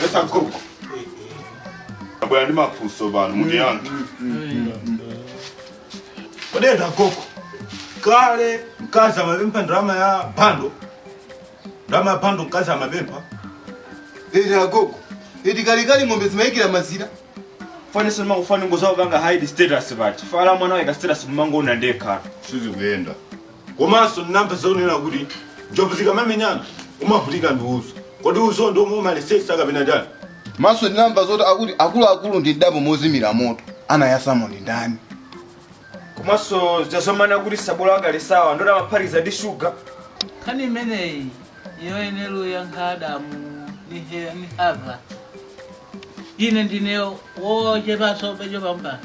Esa gogo. Abwera ndi mafunso pano mundiyankhe. Kodi agogo kale mkazi amapempha ndalama ya bando, ndalama ya bando mkazi amapempha. Eti agogo, eti kalekale ng'ombe zimayikira mazira. Fanisa ndimakufani ngozapanga hide status pachi fala mwana waika status mmangoona ndekha. Sizikuyenda. Komanso ndinamva zonena kuti njovu zikamamenyana umavutika ndi uzo. Kodi uzo ndi omwe umalisesa kapena chani? Maso ndinamva zoti akuti akuluakulu ndi dabo mozimira moto anayasamo ndi ndani? Komanso zazomana kuti sabola akale sawa ndoti amaphatikiza ndi shuga. Nkhani imeneyi yoyenera uyankha Adamu ni Hava. Ine ndine wochepaso pecho pamba.